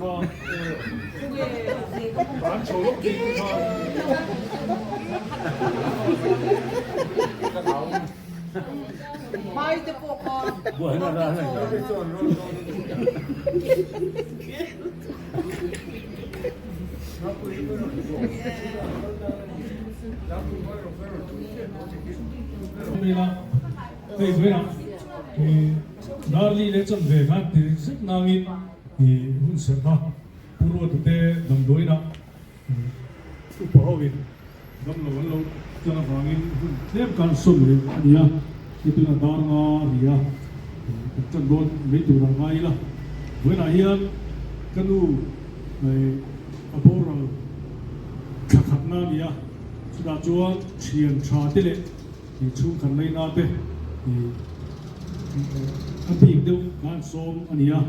kha tlan chho lawk ding te khan Hei hnuaiah Darli leh chanve khan ti zet nangin hun serh kha Pu Ruata te damdawiinah upa hoin damlo an lo tlan avangin hun tlem khan sawn leh a ni a, hetiang a dar nga a ri a, kan tan dawn mai turah ngai ila. Vawiinah hian ka nu a boral thla khatna a ni a, chutah chuan thian tha te leh Tih chhung khat laina te ih a bik deuh khan sawm a ni a,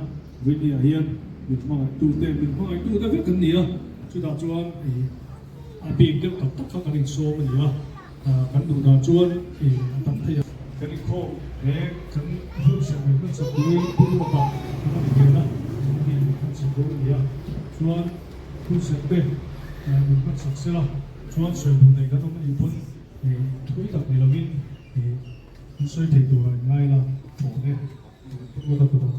Whitney-ah hian min hmangaihtu te, min hmangaihtu te vek kan ni a, chutah chuan ih a bik deuh tak tak kha kan insawm a ni a, kan duh dan chuan ih a tam thei a. Kan inkhawm he kan hun serh min hman sak turin Pu Ruata kan rawn inven a, ani min hman sak dawn a ni a, chuan hun serh te min hman sak sela chuan sawi duh nei kan awm a nih pawn. Thui tak ni lovin in sawi thei tur a inngai la tawh e tih ka duh a.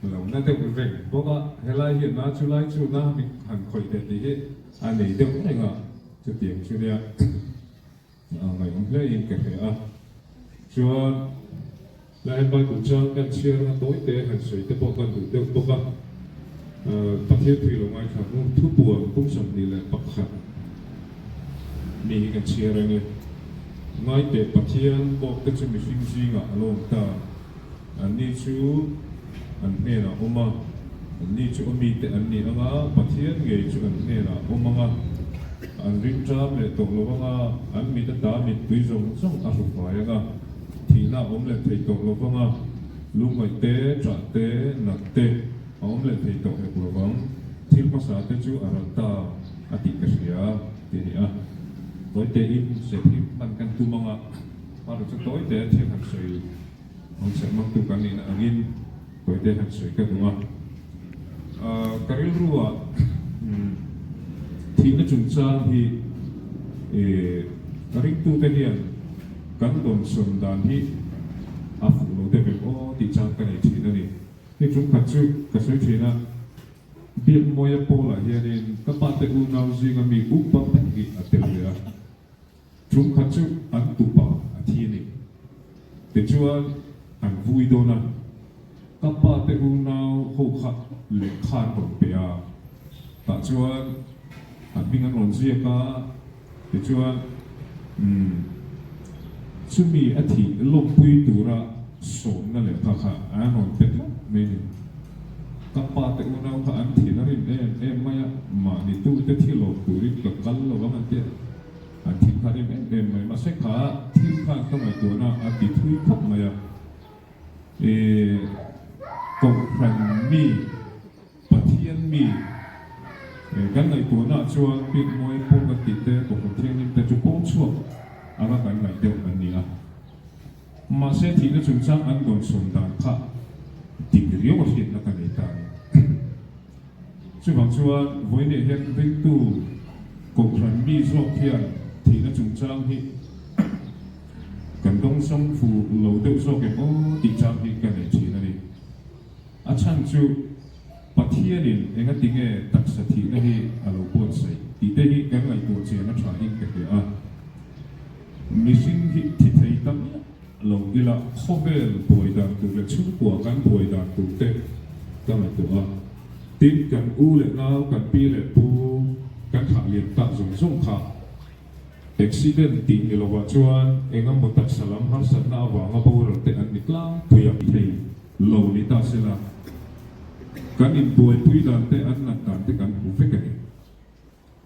Lo na deuh reng bawk a, helai hian na chu lai chu na min han khawih leh tih hi a nei deuh reng a, chutiang chu nia a ngaihawm hle in ka hria a, chuan lai hian Bible chang kan chhiar anga tawi te han sawi te pawh kan duh deuh bawk a, Pathian thui lo ngaithla hnu thupuan kum 21 mi hi kan chhiar ang e, ngaiteh Pathian bawk te chu mihring zingah a lo awm ta. Anni chu an hnenah awm a, anni chu a mite an ni ang a, Pathian ngei chu an hnenah awm ang a, an ringṭam leh tawh lo ang a, an mit ata mittui zawng zawng a hru fai ang a, thihna a awm leh thei tawh lo vang a, lungngaih te, ṭah te, nat te a awm leh thei tawh hek lo vang, thil hmasa te chu a ral ta a tih ka hria tih a ni a. Tawitein sehthim hman kan tum ang a, hmanraw chu tawite thil han sawi. Hmeichhe hmangtu kan nihna angin tawite han sawi ka duh a. Ka rilruah thihna chungchang hi ka ringtute hian kan dawnsawn dan hi a fuh lo deuh em aw tih chang ka nei thin a ni. Hei chungkhat chu ka sawi thin a, Biakmawia Paula hianin ka pate unau zinga mi upa pahnih a tel ve a. Chungkhat chu an tupa a thi a ni. Tichuan an vui dawn a, ka pa te unau ho kha lehkha an rawn pe a, tah chuan a hming an rawn ziak a, tichuan umm chumi a thih lawmpui tura sawmna lehkha kha an rawn pe tlat mai a ni. Ka pa te unau kha an thin a rim em em mai a, mahni tute thi lawm turin ka kal lo ang an ti a. An thil kha rem em em mai, mahse kha thil khan ka ngaihtuahna a ti thui khawp mai a, e Kohhran mi, Pathian mi, e kan ngaihtuahna ah chuan Piakmuai pawh kan tih te, Kohhran Thianghlim te chu pawng chhuak anga kan ngaih deuh an ni a, mahse thihna chungchang an dawnsawn dan kha dik riau a hriatna ka nei ta a ni. Chuvang chuan vawiineh hian ringtu Kohhran mi zawk hian thihna chungchang hi kan dawngsawng fu lo deuh zawk em aw tih chang hi ka nei thin a ni. A chhan chu Pathianin engati nge taksa thihna hi a lo buatsaih tih te hi kan ngaihtuah chian a tha in ka hria a. Mihring hi thi thei ta miah lo ila khawvel buai dan tur leh chhungkua kan buai dan tur te ka ngaihtuah a. Tin, kan u leh nau, kan pi leh pu kan thlah lian tak zawng zawng kha accident tih ni lovah chuan eng emaw taksa lam harsatna avanga boral te an ni tlangpui a thei lo ni ta sela kan inbuaipui dan te an nat dan te kan hmu vek a ni.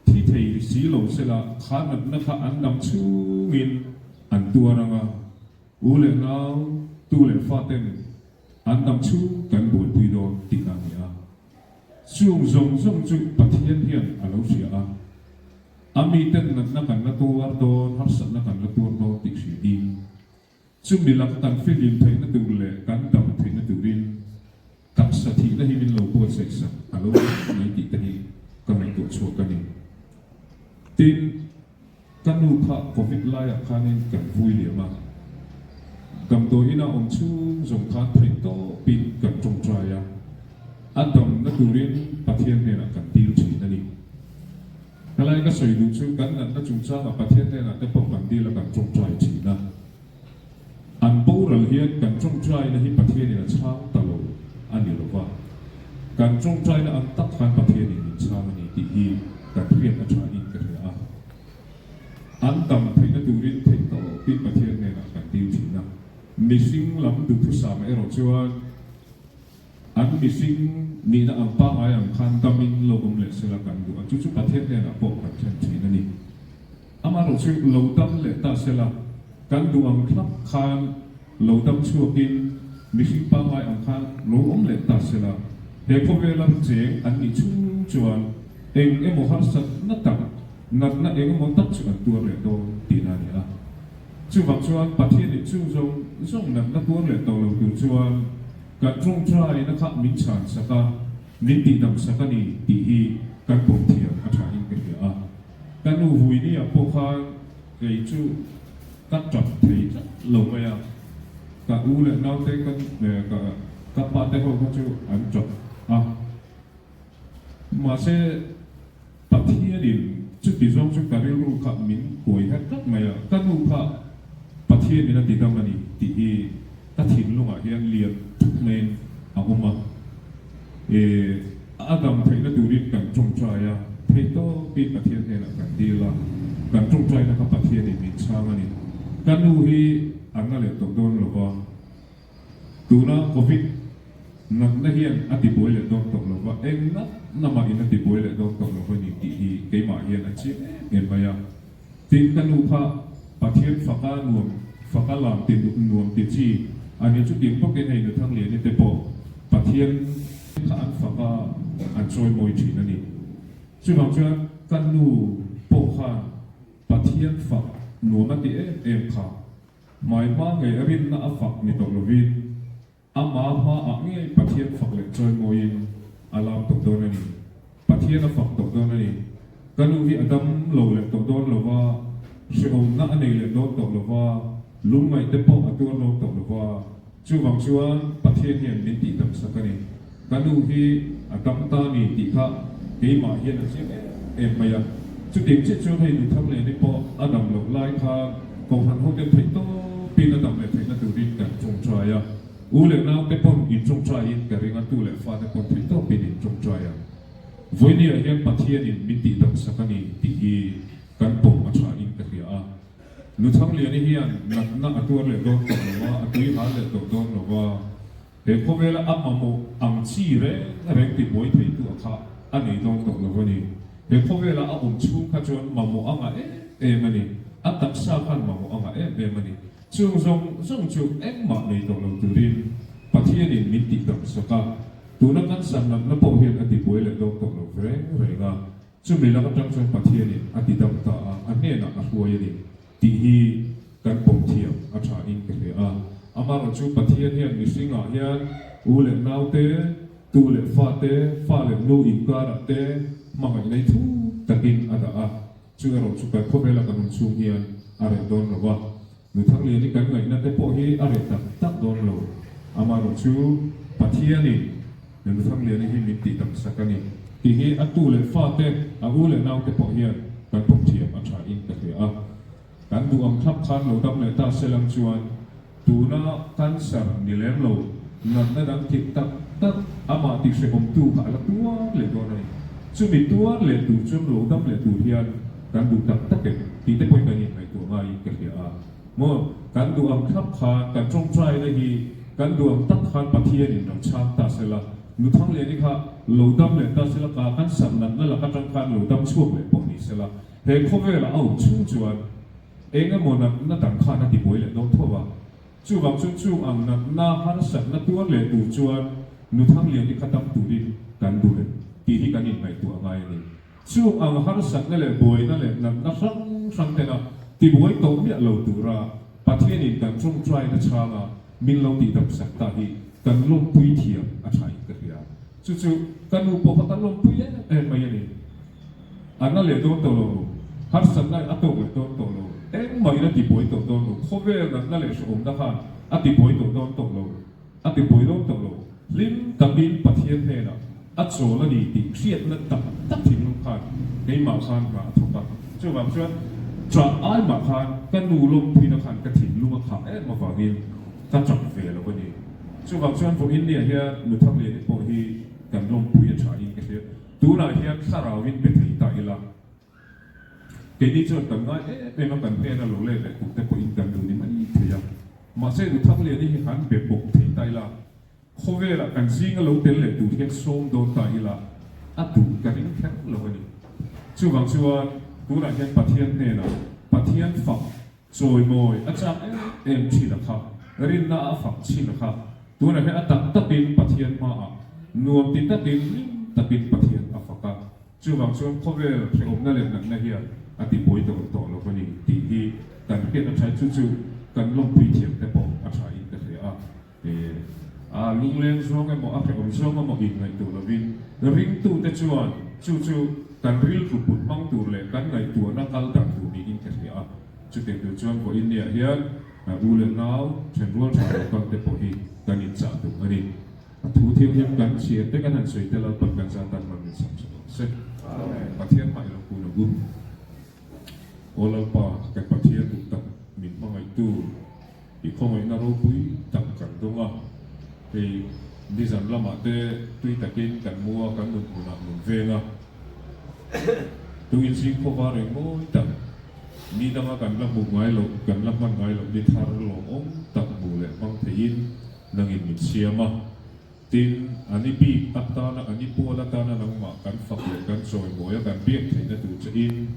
Thi thei si lo sela kha natna kha an dam chhungin an tuar ang a. U leh nau, tu leh fa ten an dam chhung kan buaipui dawn tihna a ni a. Chung zawng zawng chu Pathian hian a lo hria a. A miten natna kan la tuar dawn, harsatna kan la tuar dawn tih hriain, chumi laka kan fihlim theihna tur leh kan dam theihna turin taksa thihna hi min lo buatsaih sak a lo ni mai tih te hi ka ngaihtuah chhuak a ni. Tin, ka nu kha Covid laiah khanin kan vui liam a, damdawi ina awm chhung zawng khan theih tawpin kan tawngtai a, a damna turin Pathian hnenah kan dil thin a ni. Helai ka sawi duh chu kan natna chungchangah Pathian hnenah te pawh kan dil a kan tawngtai thin a. An boral hian kan tawngtaina hi Pathianin a chhang ta lo a ni lo va, kan tawngtaina ang tak khan Pathianin min chhang a ni tih hi kan hriat a tha in ka hria a. An dam theihna turin theih tawpin Pathian hnenah kan dil thin a. Mihring lam duhthusam erawh chuan An mihring nihna ang pangngai ang khan damin lo awm leh sela kan duh a, chu chu Pathian hnenah pawh kan thlen thin a ni. Amaherawh chu lo dam leh ta sela, kan duh ang thlap khan lo dam chhuakin mihring pangngai ang khan lo awm leh ta sela, he khawvela cheng an nih chhung chuan eng emaw harsatna tak, natna eng emaw tak chu an tuar leh dawn tihna a ni a. Chuvang chuan Pathianin chu zawng zawng natna tuar leh tawh lo tur chuan kan tawngtaina kha min chhan sak a, min tihdam sak a ni tih hi kan pawm thiam a tha in ka hria a. Ka nu vui nia pawh khan kei chu ka tap thei tlat lo mai a, ka u leh naute ka ka pa te ho kha chu an tap a. Mahse. Pathianin chuti zawng chu ka rilru kha min kuai her tlat mai a, ka nu kha Pathianin a ti dam a ni tih hi ka thinlungah hian lian thuk maiin a awm a. E, a dam theihna turin kan tawngtai a, theihtawpin Pathian hnenah kan dil a, kan tawngtaina kha Pathianin min chhang a ni. Ka nu hi a na leh tawh dawn lo va. Tuna Covid natna hian a tibuai leh dawn tawh lova, eng natna mah in a tibuai leh dawn tawh lova ni tih hi keimah hian a chiang em em mai a. Tin, ka nu kha Pathian faka nuam, faka lam ti nuam ti chi a ni. Chutiang bawkin hei Nuthangliani te pawh Pathian kha an faka an chawimawi thin a ni. Chuvang chuan ka nu pawh khan Pathian fak nuam a ti em em kha. Hmaihma ngei a rinna a fak ni tawh lovin, ama hmaah ngei Pathian fak leh chawimawiin a lam tawh dawn a ni. Pathian a fak tawh dawn a ni. Ka nu hi a dam lo leh tawh dawn lo va, hrehawmna a nei leh dawn tawh lo va, lungngaih te pawh a tuar dawn tawh lo va, chuvang chuan Pathian hian min tih dam sak a ni. Ka nu hi a dam ta ni tih kha keimah hian a chiang em em mai a. Chutiang chiah chuan hei Nuthamliani pawh a dam loh lai khan Kohhran hoten theih tawpin a dam leh theihna turin kan tawngtai a. U leh naute pawn in tawngtaiin ka ring a, tu leh fate pawn theih tawpin in tawngtai a. Vawinia hian Pathianin min tih dam sak a ni tih hi kan pawm a thain ka hria a. Nuthamliani hian natna a tuar leh dawn tawh lo a, a tui hal leh tawh dawn lo a. He khawvela a mamawh ang chi reng reng ti buai theitu a kha a nei dawn tawh lo a ni. He khawvela a awm chhung kha chuan mamawh a ngah em em a ni. A taksa khan mamawh a ngah em em a ni. Chung zawng zawng chu engmah nei tawh lo turin Pathianin min tih dam sak a, tuna kan san natna pawh hian a ti buai leh dawn tawh lo reng reng a. Chumi lak atang chuan Pathianin a ti dam ta a, a hnenah a hruai a ni. Tih hi kan pawm thiam a tha in ka hria a. Amaherawh chu Pathian hian mihring ah hian u leh nau te, tu leh fa te, fa leh nu inkarah te hmangaih nei thu takin a dah a. Chu erawh chu kan khawvela kan awm chhung hian a reh dawn lo a. Nuthangliani kan ngaihna te pawh hi a reh tak tak dawn lo. Amaherawh chu Pathianin Nuthangliani hi min tih dam sak a ni. Tih hi a tu leh fa te, a u leh nau te pawh hian kan pawm thiam a tha in ka hria a. Kan duh ang thlap khan lo dam leh ta se lang chuan tuna cancer ni lem lo, natna dang thih tak tak amah tih hrehawmtu kha a la tuar leh dawn a ni. Chumi tuar leh tur chuan lo dam leh tur hian kan duh tak tak em tih te pawhin kan inngaihtuah ngaiin ka hria a. Maw, kan duh ang thlap khan kan tawngtaina hi kan duh ang tak khan Pathianin lo chhang ta se la, Nuthangliani kha lo dam leh ta se la, ka kan sar natna lak atang khan lo dam chhuak leh pawh ni se la, he khawvelah a awm chhung chuan eng emaw natna dang khan a tibuai leh dawn tho a. Chuvang chu chung ang natna harsatna tuar leh tur chuan Nuthangliani kha dam turin kan duh em tih hi kan inngaihtuah a ngai a ni. Chung ang harsatna leh buaina leh natna hrang hrang tena tibuai tawh miah lo tura Pathianin kan tawngtaina chhanga min lo tihdamsak ta hi kan lawmpui thiam a thain ka hria. Chu chu ka nu pawh kha ka lawmpui em em mai a ni. A na leh dawn tawh lo, harsatna a tawk leh dawn tawh lo, engmahin a tibuai tawh dawn lo, khawvel natna leh hrehawmna khan a tibuai tawh dawn tawh lo, a tibuai dawn tawh lo. Hlim takin Pathian hnenah a chawl a ni tih hriatna tak tak thinlung khan keimah khan hna a thawk a. Chuvang chuan ṭah ai mah khan ka nu lawmpuina khan ka thinlung a khah em avangin ka ṭap ve lo a ni. Chuvang chuan vawiin nia hian Nuthangliani pawh hi kan lawmpui a ṭhain ka hria. Tunah hian thlarauin be thei ta ila, keini chuan kan ngai em em a, kan hnena lo let leh tur te pawhin kan duh ni mai thei a. Mahse Nuthangliani hi han be bawk thei ta ila, khawvelah kan zinga lo tel leh tur hian sawm dawn ta ila, a duh ka ring kher lo a ni. Chuvang chuan tunah hian Pathian hnenah Pathian fak Chawimawi a chak em em thin a kha, rinna a fak thin a kha. Tunah hian a tak takin Pathian hmaah nuam ti takin ring takin Pathian a fak a. Chuvang chuan khawvel hrehawmna leh natna hian a ti buai tawh tawh lo a ni tih hi kan hriat a tha. Chu chu kan lawmpui thiam te pawh a tha in ka hria a. A lungleng zawng emaw a hrehawm zawng emaw inngaihtuah lovin ringtute chuan chu chu kan rilru put hmang tur leh kan ngaihtuahna kal dan tur niin ka hria a. Chutiang tur chuan vawiin niah hian u leh nau thenrual tha lo kal te pawh hi kan inchah duh a ni. A thu thianghlim kan chhiar te kan han sawi tel a, Pathian zat tan hman min sam sak ang se. Pathian hmai lo kun ang u. Aw Lalpa, kan Pathian duh tak min hmangaihtu. I khawngaihna ropui tak kan dawng a, hei nizan lamah te tui takin kan mu a, kan nun hmunah min veng a. Tuin zing khawva reng mawi tak, ni danga kan la hmuh ngai loh, kan la hman ngai loh ni thar lawmawm tak hmuh leh hmang theihin nangin min siam a. Tin, a ni bik atana, a ni pual atana nangmah kan fak leh kan chawimawi a, kan biak theihna tur che in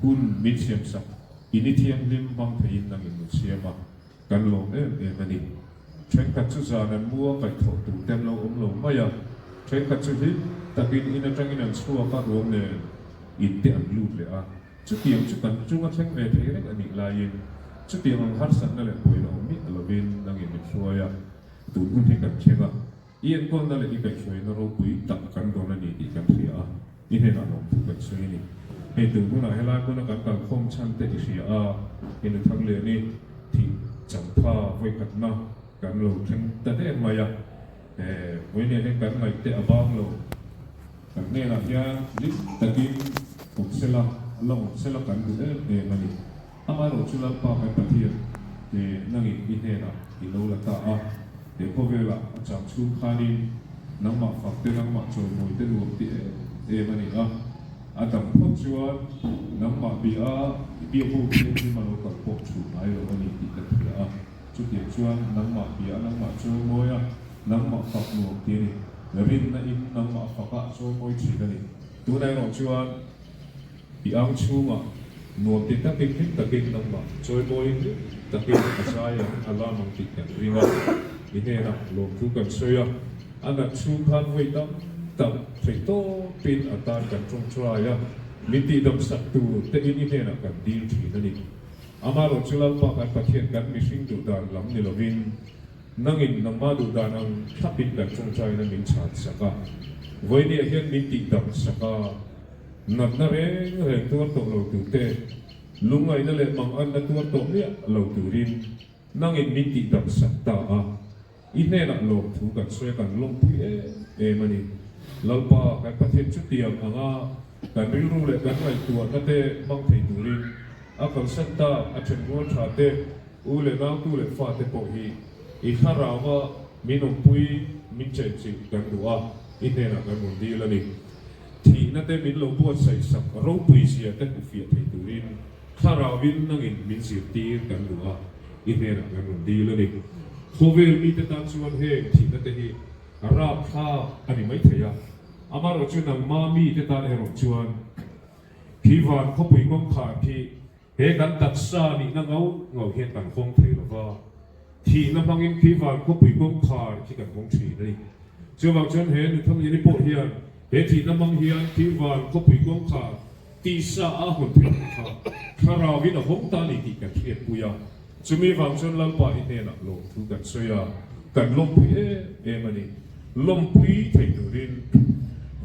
hun min siamsak. I ni thianghlim hmang theiin nangin min siam a, kan lawm em em a ni. Thenkhat chu zan an mu a kaihthawh tur te an lo awm lo mai a, thenkhat chu hlim takin in atangin an chhuak a, ruang nen in te an lut leh a. Chutiang chu kan chunga thleng ve thei reng a nih laiin chutiang ang harsatna leh buaina awm miah lovin nangin min hruai a, tun hun hi kan thleng a. I enkawlna leh i kaihhruaina ropui tak kan dawn a ni tih kan hria a, i hnenah lawmthu kan sawi a ni. Hei tun hunah helai hmuna kan kalkhawm chhan te i hria a, i nu Thangliani thih changtha vawikhatna kan lo thleng ta der mai a, he vawinia hian kan ngaih te a bang lo. Kan hnenah hian lim takin awm sela, la awm sela kan duh em em a ni. Amaherawh chu Lalpa kan Pathian te nangin i hnenah i lo la ta a, he khawvelah a chang chhung khanin nangmah fak te nangmah chawimawi te nuam ti em em a ni a, a dam phawt chuan nangmah bia a i biakbu thianghlim a lo kal pawh chhun ngai lo a ni tih kan hria a, chutiang chuan nangmah bia a nangmah chawimawi a nangmah fak nuam ti a ni, rinna in nangmah fak a chawimawi thin a ni. Tunah erawh chuan. I ang chhungah nuam ti takin hlim takin nangmah chawimawiin hlim takin a zai ang, a lam ang tih kan ring a, i hnenah lawmthu kan sawi a, a nat chhung khan vawi tam tak theih tawpin a tan kan tawngtai a, min tihdam sak tur te in i hnenah kan dil thin a ni. Amaherawh chu Lalpa kan Pathian kan mihring duh dan lam ni lovin nangin nangmah duh dan ang thlapin kan tawngtaina min chhan sak a, vawinia hian min tihdam sak a. Natna reng reng tuar tawh lo tur te, lungngaihna leh manganna tuar tawh miah lo turin nangin min tihdam sak ta a, i hnenah lawmthu kan sawi a, kan lawmpui em em a ni. Lalpa, kan Pathian chutiang anga kan rilru leh kan ngaihtuahna te hmang thei turin a kalsan tak a thenrual tha te, u leh nautu leh fate pawh hi i thlarau a min awmpui min chenchilh kan duh a, i hnenah kan rawn dil a ni. Thihna te min lo buatsaih sak ropui zia te hmu fiah thei turin Thlarauin nangin min zirtir kan duh a, i hnenah kan rawn dil a ni. Khawvel mite tan chuan heng thihna te hi rapthlak a ni mai thei a, amaherawh chu nangma mite tan erawh chuan khi van khawpui kawngkhar khi he kan taksa nihna ngau ngau hian kan hawng thei lo va. Thihna hmangin khi van khawpui kawngkhar khi kan hawng thin a ni. Chuvang chuan he Nuthamliani pawh hian he thihna hmang hian khi van khawpui kawngkhar tisa a hawn theih ang kha thlarauin a hawng ta a ni tih kan hriatpui a. Chumi vang chuan Lalpa i hnenah lawmthu kan sawi a, kan lawmpui em em a ni. Lawmpui thei turin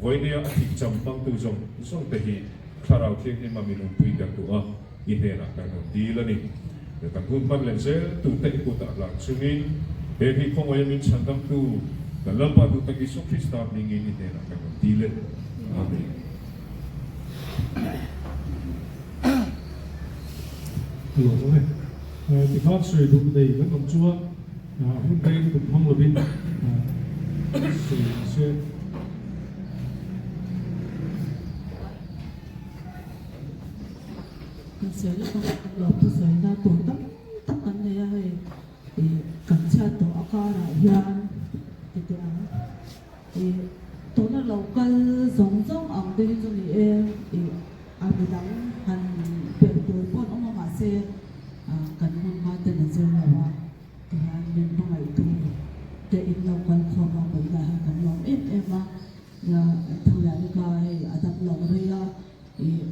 vawinia a thih cham hmangtu zawng zawng te hi Thlarau Thianghlim a mi lawmpui kan duh a, i hnenah kan rawn dil a ni. Kan hun hman leh zel tute i kutah hlan chungin he hi khawngaih a min chhandamtu kan Lalpa duh tak Isua Krista hmingin i hnenah kan rawn dil e. Amen. Ka lo zawng e. Tikhan sawi duh nei kan awm chuan hun rei lutuk hmang lovin sawi ang se. Kan sawi lawk a, lawmthu sawina tur tam tak kan nei a hei kan chhiat tawh a karah hian ti teh ang. Ih tuna lo kal zawng zawng ang te hi chu ni e, ih a midang han belh tur pawh an awm a mahse kan hun hma ten a zir lo a tihian min hmangaih tu te in lo kal khawm a vawiinah hian kan lawm em em a, Thangleani kha hei a dam lo rei a ih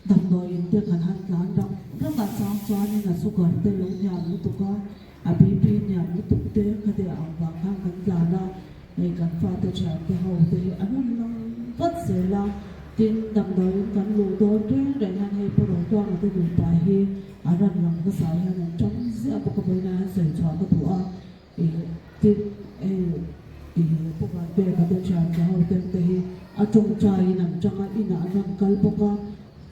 Damdawiin te kan han tlan rak rak a chang chuanin a sugar te lo hniam lutuk a, a BP hniam lutuk te khati ang vang khan kan tlan a, hei kan fate thian te ho te hi an rawn lang vat zel a, tin damdawiin kan luh dawn reng reng hian hei Pu Rotuanga te nupa hi an rawn lang hmasa hian an tang ziah bawk a vawiin ah hian sawi chhuah ka duh a, ih tin hei ih Pu Vanpeka te thian te ho te te hi a tawngtaiin an tang a, inah an rawn kal bawk a.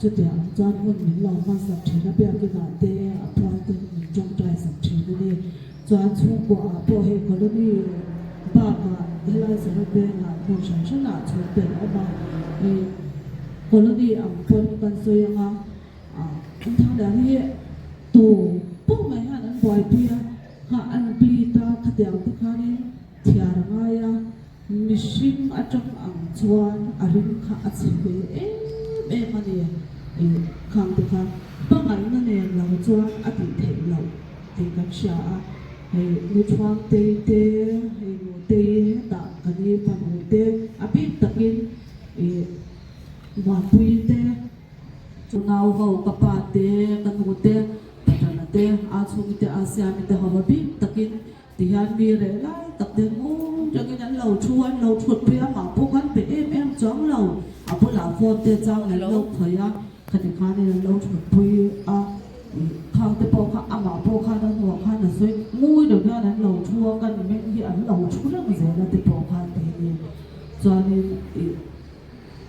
Chutiang ang chuan hun min lo hmansak thin a, biakinah te a phual te min tawngtai sak thin a ni. Chuan chhungkua ah pawh hei colony bakah helai Sarawt vengah hmun hran hranah chhungte an awm a, hei colony ang pawn kan sawi ang a, an thang lian hi tu pawh mai hian an buaipui a, kha an bleed a, khatiang te khanin thiar a ngai a. Mihring atang ang chuan a ring kha a chhe ve em em a ni. Ih, khang te kha hmangaihna nen lo chuan a tih theih loh tih kan hria a. Hei Nuthuangtei te, hei Nutei hetah kan i fanu te, a bik takin ih Muanpui te, chu nau ho ka pa te, ka nu te, Patana te, a chhungi te, a siami te ho a bik takin Ti hian mi reh lai tak te ngun tangin an lo thu, an lo thut phei a, mah pawh khan pe em em chuang lo. A bulah phone te chang an lo khawih a, khati khanin an lo thut pui a, khang te pawh kha amah pawh khan a hnuah khan a sawi ngui deuh hian an lo thu a, kan meng hi an lo thu reng zel a ti pawh khan ti a ni. Chuanin ih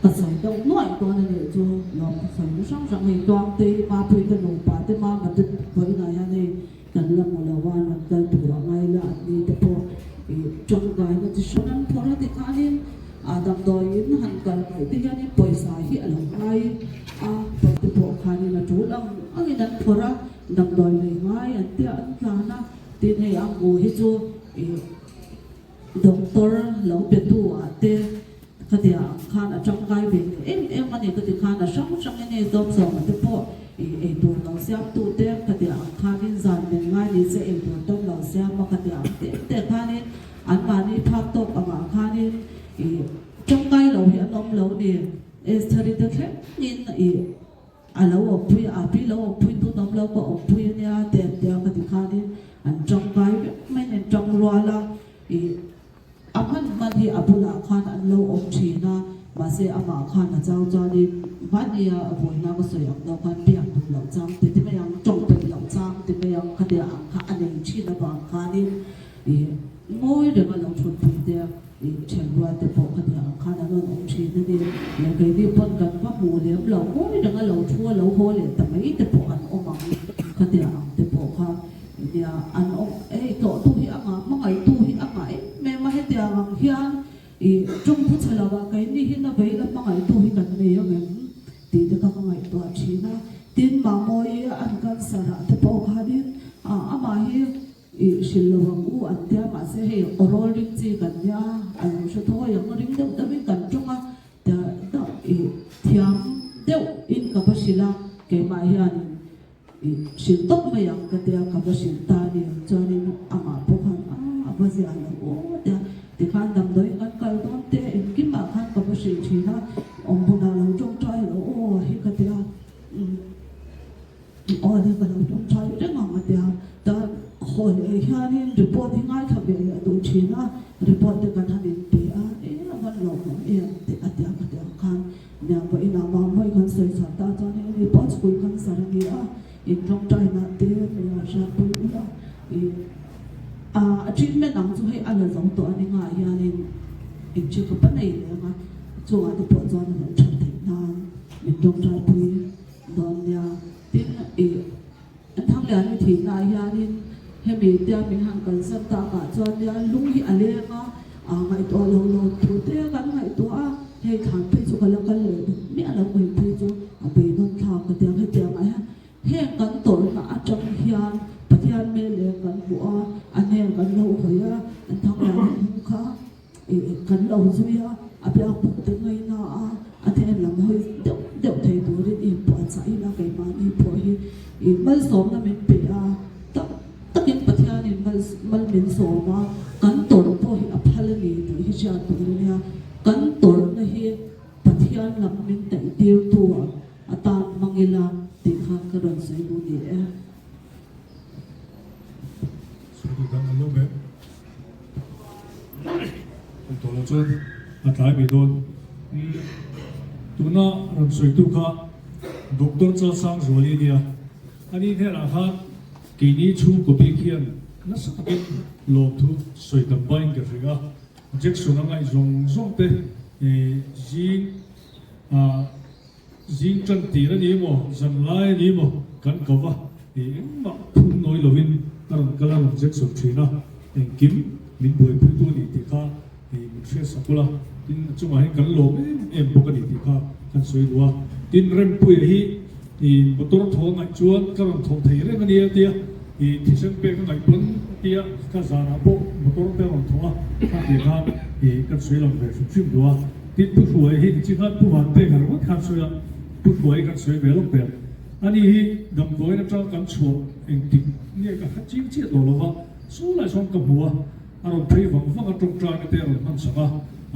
ka sawi deuh nuaih dawn a nih chu lawm ka sawi nu hrang hrang hei Tuangtei Mapuii te nupa te Mama te vawiinah hian hei Kan la hmu lo a, rawn kal tur a ngai la an ni te pawh i tangkaina chi hrang an phawrh a tikhanin a damdawiin han kal ngaih te hianin pawisa hi a lo ngai a, pawisa te pawh khanin a tul ang angin an phawrh a, damdawi lei ngai an tia an tlan a, tin hei a hmu hi chu i Doctor lo pe tu ah te khatia ang khan a tangkai ve leh em em a ni ka ti khan a hrang hrang in hei dawm zawng ah te pawh ih eitur lo siam tu te khatia ang khan in zan men ngai ni se eitur dawm lo siam a khatia ang te te khan in an mahni phak tawk ang ah khan in ih tangkai lo hi an awm lo ni Estheri te thleng in ih A lo awmpui a, pi lo awmpui tu nawm lo ka awmpui a nia te an tia ka ti khanin an tangkai vek mai an tang rual a, ih a hman hman hi a bulah khan an lo awm thin a, mahse amah khan a chau chuanin mahnia a vawiina ka sawi ang deuh khan biak duh loh chang ti ti mai ang, tawng peih loh chang ti mai ang khatia ang kha a nei thin avang khanin ih ngawi reng a lo thutpui te a. I thianrual te pawh kha tiang ang khan an rawn awm thin a ni. Leh keini pawn kan va hmu lem lo ngawi reng a lo thu a lo haw leh ta mai te pawh an awm ang. Khatiang ang te pawh kha nia an awm hei tlawhtu hi a ngah hmangaihtu hi a ngah em em a hetiang ang hian i tawng thu chhe lo ah keini hi na vei la hmangaihtu hi kan nei ang em tih te kha ka ngaihtuah thin a. Tin Mamawii an cancer ah te pawh khanin amah hi I hrilh lo ang u an tia mahse hei awrawl ring chi kan nia a lo hre thawi ang ring deuh deuhin kan tawng a tia i thiam deuh in ka va hrilh a keimah hianin I hrilh tawp mai ang ka tia ka va hrilh ta a ni. Chuanin amah pawh khan a a va ziah lo aw tia tikhan damdawi kan kal dawn te engkimah khan ka va hrilh thin a, awm hunah lo tawngtai lo aw hi ka tia. Aw le ka lo tawngtai reng ang a tia. Ta haw leh hianin report hi ngaithla ve leh duh thin a, report te kan han inpe a, e a van lawmawm em tih a tia ka tia khan. Nia pawh inah mah mawi kan sawi chhuah ta chuan hei ni pawh school kan sar a ni a, in tawngtaina te min lo hriatpui ula i a treatment ang chu hei a la zo tawh a ni ngah hianin in check up a nei leh ang a, chungah te pawh chuan a lo that theih nan min tawngtaipui dawn nia. Tin i an Thangliani thihna ah hianin hemi tia min han kalsan takah chuan nia lung hi a leng a, a ngaihtuah lo lo thu te kan ngaihtuah a, hei thlan phei chu ka la kal leh duh miah lo hei phei chu a beidawn thlak ka ti ang hetiang ah hian heng kan tawrhna atang hian Pathian hmel leh kan hmuh a, a hnen kan lo hawi a, an Thangliani hnung kha Kan lo zui a, a biak bawk te ngaina a, a then lam hawi deuh deuh thei turin i inpuahchah ila keimahni pawh hi i malsawmna min pe a, tak takin Pathianin mal min sawm a, kan tawrh pawh hi a phal a ni tih hi hriat tur a nia, kan tawrhna hi Pathian lam min taihtirtu atan hmang ila tih kha ka rawn sawi duh ni e. Sawi dang an lo ve. Kan tawh loh chuan a tlai mai dawn. Tuna rawn sawitu kha Doctor Chalsangzuali a nia. Ani hnenah khan keini chhungkaw bik hian nasa takin lawmthu sawi tam bain ka hria a. Jackson a ngaih zawng zawng te zing Zing tan tir a ni emaw, zan lai a ni emaw kan ko va, engmah phun nawi lovin a rawn kal a rawn zek sawk thin a, engkim min buaipuitu a ni tih kha min hriat sak ula, tin a chungah hian kan lawm em em bawk a ni tih kha kan sawi duh a, tin Rempuia hi motor thaw a ngaih chuan ka rawn thawh thei reng a nia tia thisen pek a ngaih pawn a tia ka zanah pawh motor te a rawn thawh a, kha tih khan kan sawi lang ve hrim hrim duh a. Tin, Pu Hruai hi nichi khan Pu Vanpek a ringawt khan sawi a, Pu Hruai kan sawi ve lawk ber. Ani hi damdawiin atang kan chhuah engtik nge ka hre ching chiah tawh lo va, saw lai sawn ka hmu a, a rawn phei vang vang a, tawngtaina te a rawn hman sak a,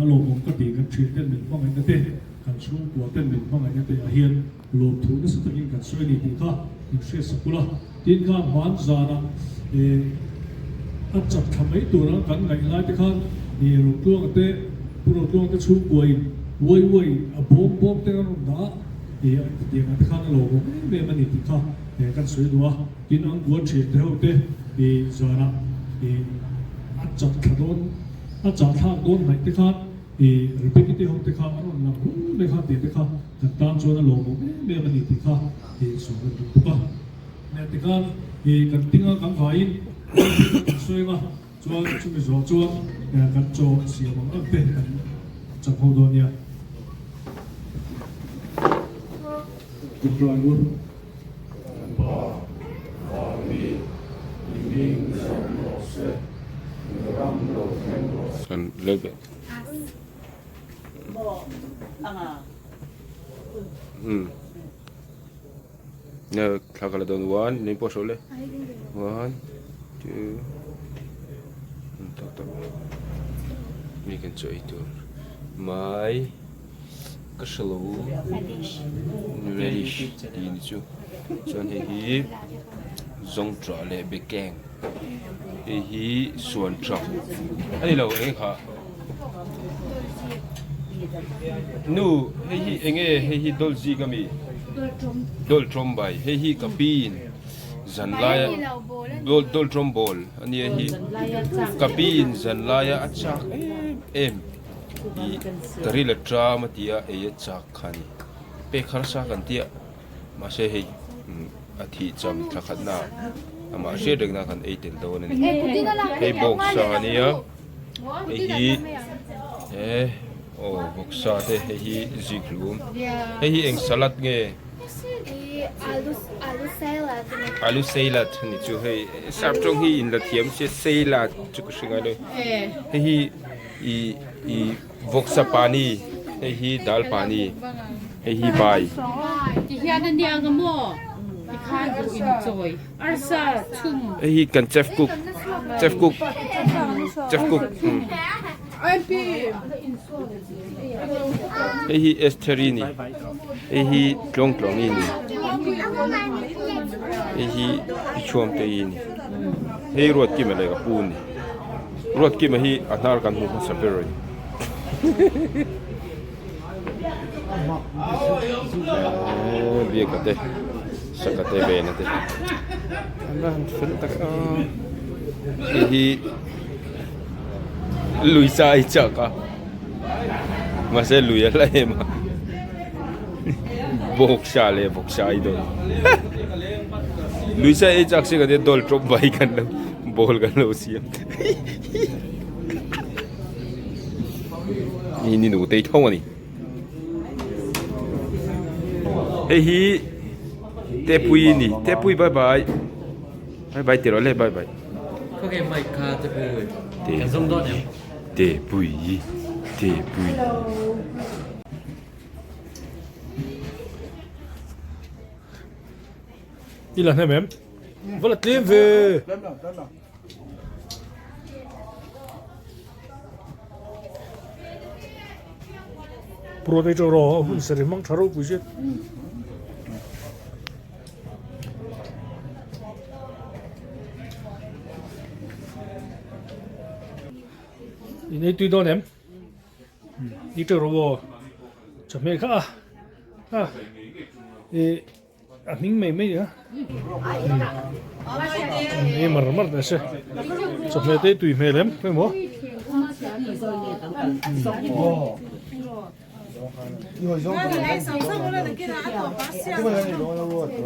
a lawmawm ka ti, kan thian ten min hmangaihna te, kan chhungkua ten min hmangaihna te ah hian lawmthu nasa takin kan sawi a ni tih kha min hriat sak ula. Tin, kha hman zanah eh a chak thla mai tura kan ngaih lai te khan ih Rotluanga te, Pu Rotluanga te chhungkua in uai uai a bawm bawm te an rawn dah a, ih tiang ah te khan a lo awm em em a ni tih kha eh kan sawi duh a. Tin, an kua thian te ho te ih zanah ih a chak thla dawn a chah thlak dawn hnaih te khan ih Rebecca te ho te kha an rawn lang rul mai kha tih te kha kan tan chuan a lawmawm em em a ni tih kha ih sawi kan duh bawk a. Nia tikhan i kan tinga kan vaiin kan sawi anga chuan chumi zawh chuan kan chaw siam ang ang te kan chak ho dawn nia. Good ngur. Kan Pa, Van mi, i hming zawm rawh se, i ram lo thleng rawh se. Kan lel ve. Hmm. Thla ka la dawn one min pawh hreuh le one two tak tak mi kan chaw ei tur mai ka hre lo radish tih ni chu chuan hei hi zawngṭah leh bekeng hei hi suan ṭah a ni lo eng kha Nu hei hi enge hei hi dawlzik ami dawltawm bai hei hi ka pi in zan laia dawltawm bawl ania hi ka pi in zan laia a chak em em ih ka ril a ṭam a tia ei a chak kha a ni pek harsa kan tia mahse hei a thih cham thla khatna amah hriat rengna kan ei tel dawn a ni hei bawksa ania. Hei hi eh aw vawksa te hei hi zikhlum hei hi eng salad nge alu salad ni chu hei sap tawng hi in la thiam sia salad chu ka hre ngai lo hei hi i i vawksa pani hei hi dal pani hei hi bai. Hei hi kan chef cook chef cook chef cook hei hi Estheri ni hei hi Tlawngtlawngi ni hei hi Pichhuamtei ni hei Ruatkima leh ka pu ni Ruatkima hi a hnar kan hmu hmasa ber a ni. Biaka te saka te vena te an va han fel tak a hei hi lui sa a chak a mahse lui a hla em a bawksa leh bawksa a dawn lui sa ei chak si ka tia dawl tawp mai kan lo bawl kan lo siam. Ni ni nu tei tho a ni hei hi tepui a ni tepui bye bye bye bye tih rawh le bye bye tepui tepui I la hnem em va la tlem ve. Purot ei teuh rawh a hun sarih hmang tha ropui zet. In ei tui dawn em? Ei teuh rawh aw. Chawhmeh kha a a. A hming mai mai a ei mar mar ta se chawhmeh te tui hmel em emaw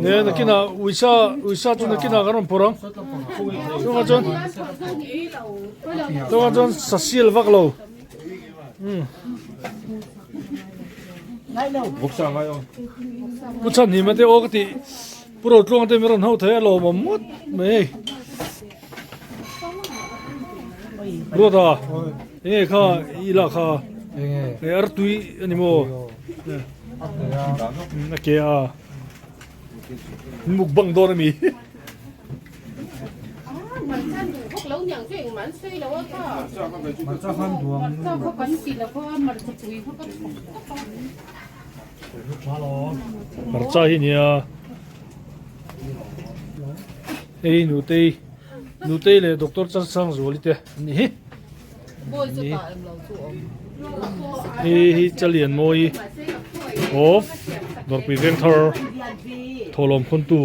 ne nakina uisa uisa chu nakina kan rawn phawrh ang chungah chuan chungah chuan sasial vak lo. Pu Chhanhima te aw ka tih Pu Rotluanga te mi rawn ho thei a lawmawm ngawt mai hei. Ruata enge kha i lah kha enge artui a ni maw a ke a mukbang dawn a mi. Hmarcha hi nia hei nutei nutei leh doctor Changsangzuali te an ni hi hei hi Chalianmawi of Dawrpui Vengthar thawhlawm khawntu.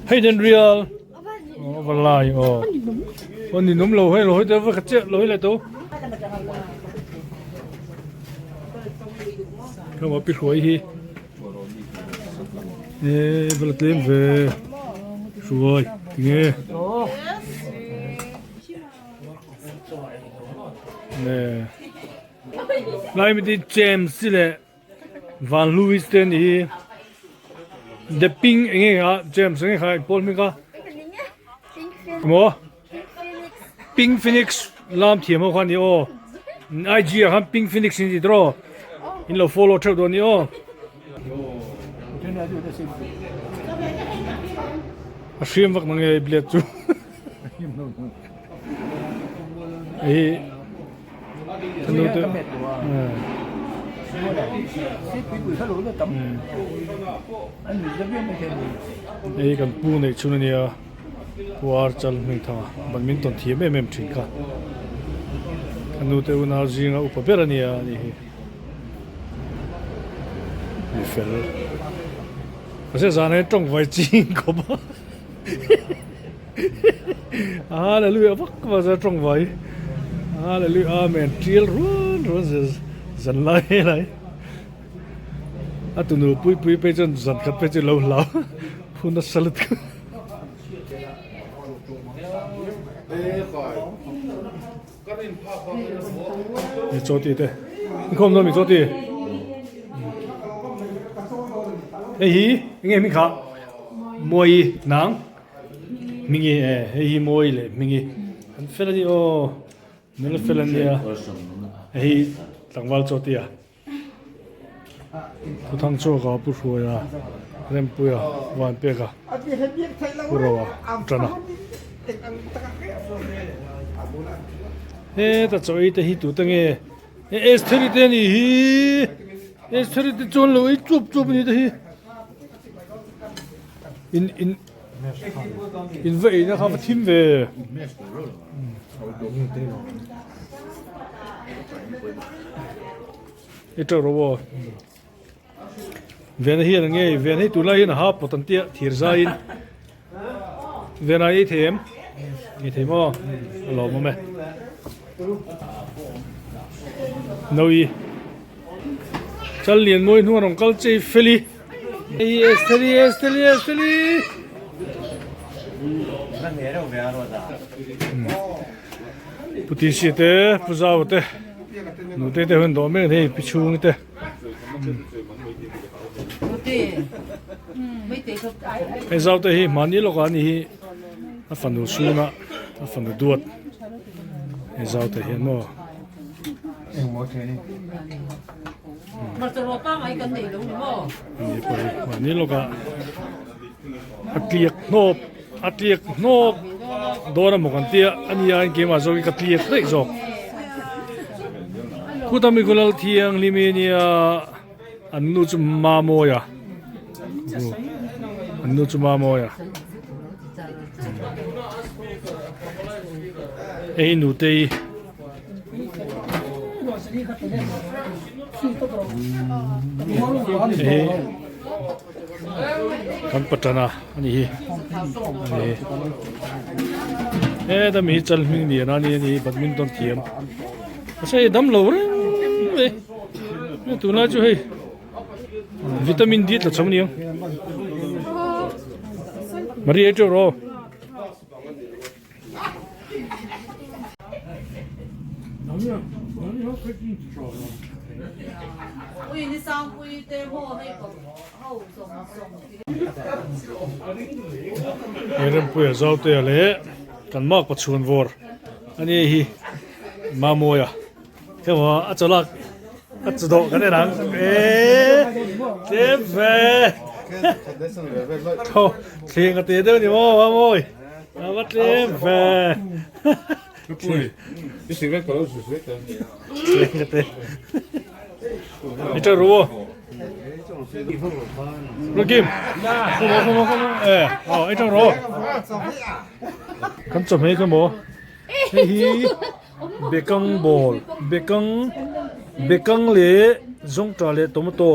Hei den rial va lai aw aw ni num lo hei lo hei te va khat chiah lo hei le to kama pi hruai hi e va la tlem ve hruai tinge ne lai mi ti James le Van Louis te anih hi The Pink eng nge kha James eng nge kha eng pawl hming kha maw Pink Phoenix lam thiam ho kha ani aw IG ah khan Pink Phoenix in ti tawh in lo follow theuh dawn a ni aw a hriam vak mange blade chu hei Hei kan pu neih chhun ania pu ar chal hming thang a badminton thiam em em thin kha ka nu te unau zinga upa ber ania anih hi mi fel mahse zan hian tawng vai ching khawp a Hallelujah vak vak zan tawng vai Hallelujah amen tial ruan ruan zel zan lai lai a tunu pui pui phei chuan zan khat phei chu lo hlau phun nasa lutuk mi chaw ti te inkhawm dawn mi chaw ti hei hi enge hming kha mawi nang hmingi e hei hi mawi leh hmingi an fel a ni aw nula fel an nia hei tlangval chaw ti a thuthang chaw ka pu hruai a. Rempuia Vanpeka Pu Roa tan a. Heta chaw ei te hi tute nge he Estheri te anih hi Estheri te chuan lo ei chup chup anih te hi in in in va eina kha va thim ve. I teuh rawh aw. Vena hian eng nge ven hei tunlai hian a ha pawt an tia thir zaiin vena ei thei em ei thei maw a lawm awm e Nawi chal lian mawi hnuan rawn kal chei feli hei Estheri Estheri Estheri Putin si te Pu Zau te Nute te hun dawh mek hei pi chhung te. Hei zau te hi hmani lawkah ani hi a fanu chhunga a fanu duat hei zau te hian maw. Ani pawh hi hmani lawkah a tliak hnawp a tliak hnawp dawn a maw kan tia ani aiin keimah zawk hi ka tliak daih zawk. Khuta Mikulal thianghlim hi nia an nu chu Mamawia an nu chu Mamawia hei nutei hei kan patana a ni hi a ni heta mi hi chal hming lian a ni a ni badminton thiam mahse hei dam lo reng mai hei tunlai chu hei vitamin D tla chho aniang Maria ei teuh rawh. He Rempuia Zautea leh kan mak pachhuan vawr a ni hi Mamawia emaw a chawlak a chawdawh kan en ang eee tlem ve tho thleng a te deuh a ni maw Mamawi. A va tlem ve. Ni teuh ru aw. Ru Kim. Come on, come on, come on. Eh, oh, ei teuh ru. Kan chawhmeh kha maw? Hei hi bekang ball, bekang bekang leh zawngṭah leh tomato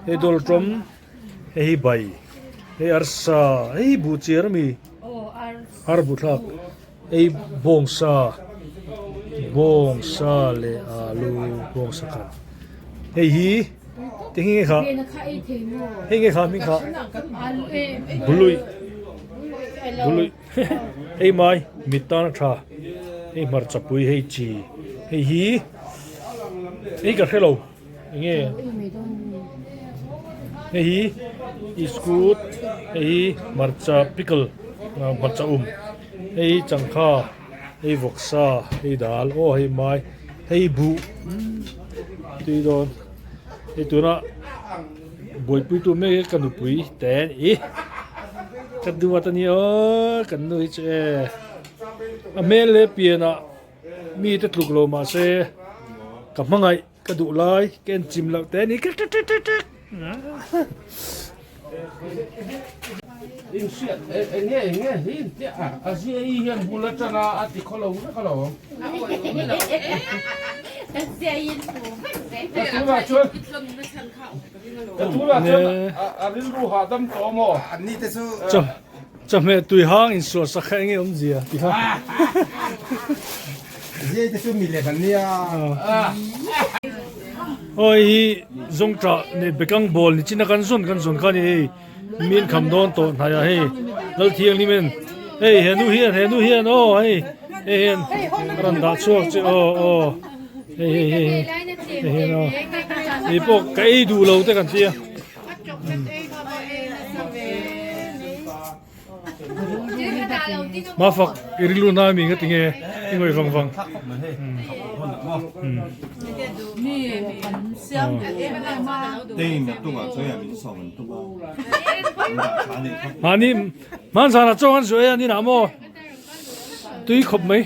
hei dawlh ṭawm. Hei hi bai, hei arsa, hei hi buh chiar ami ar buh thlak, hei bawngsa, bawngsa leh alu bawngsa khat, hei hi eng nge kha hei nge kha hming kha bului bului hei mai mit tan a tha, hei hmarcha pui hei chi, hei hi hei ka hrelo. Enge hei hi iskut hei hi hmarcha pickle hmarcha um hei hi changkha hei vawksa hei dal aw hei mai hei buh tui dawn hei tuna buaipui tu mek hi ka nupui te a ni ka duat a ni aw kan nu hi chu e a hmel leh pianah mi te tluk lo mahse ka hmangaih ka duh lai ka en chim loh te a ni Chawhmeh tui hang insual sak kha enge awmzia ti kha. Ziai te chu mi leh kan nia. Aw hei hi zawngṭah leh bekang ball ni chin a kan zawn kan zawn kha a ni hei min kham dawn tawh hnaiah hei Lalthianghlim en hei he nu hian he nu hian aw hei hei hian a rawn dah chhuak che aw aw hei hei hei hei hian aw hei pawh ka ei duh lo te kan tia. Mafak i rilru nai mi nga tinge i ngawih vang vang. Mahni hmanzana chaw an zuai a ni lah maw tui khawp mai.